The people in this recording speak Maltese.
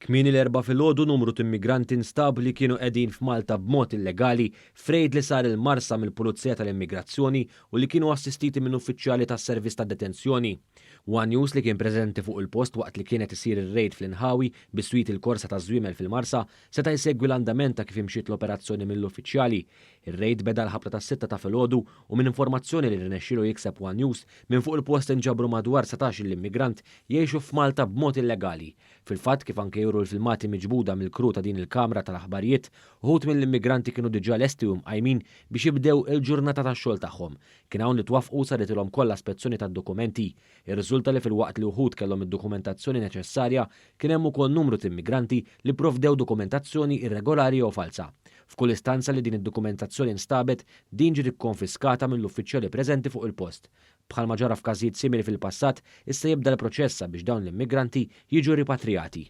Kmieni l-Erbgħa filgħodu numru t'immigranti nstabu li kienu qegħdin f'Malta b'mod illegali f'rejd li sar il-Marsa mill-Pulizija tal-Immigrazzjoni u li kienu assistiti minn uffiċjali tas-Servizz tad-Detenzjoni. One News li kien preżenti fuq il-post waqt li kien qed isir ir-rejd fl-inħawi biswit il-korsa taż-żwiemel fil-Marsa seta' jsegwi l-andament ta' kif imxiet l-operazzjoni mill-uffiċjali. Ir-rejd beda l-ħabta tas-sitta ta' filgħodu u minn informazzjoni li rnexxielu jikseb One News minn fuq il-post inġabru madwar 17-il immigrant jgħixu f'Malta b'mod illegali. Fil-fatt, kif anke juru l-filmati miġbuda mill-crew ta' din il-kamra tal-aħbarijiet, uħud mill-immigranti kienu diġà lesti u mqajmin biex jibdew il-ġurnata tax-xogħol tagħhom. Kien hawn li twaffqu u saritilhom kollha spezzjoni tad-dokumenti. Irriżulta li filwaqt li uħud kellhom id-dokumentazzjoni neċessarja, kien hemm ukoll numru t'immigranti li pprovdew dokumentazzjoni irregolari jew falza. F'kull istanza li din id-dokumentazzjoni nstabet, din ġiet ikkonfiskata mill-uffiċjali preżenti fuq il-post. Bħalma ġara f'każijiet simili fil-passat, issa jibda l-proċess sabiex dawn l-immigranti jiġu ripatrijati.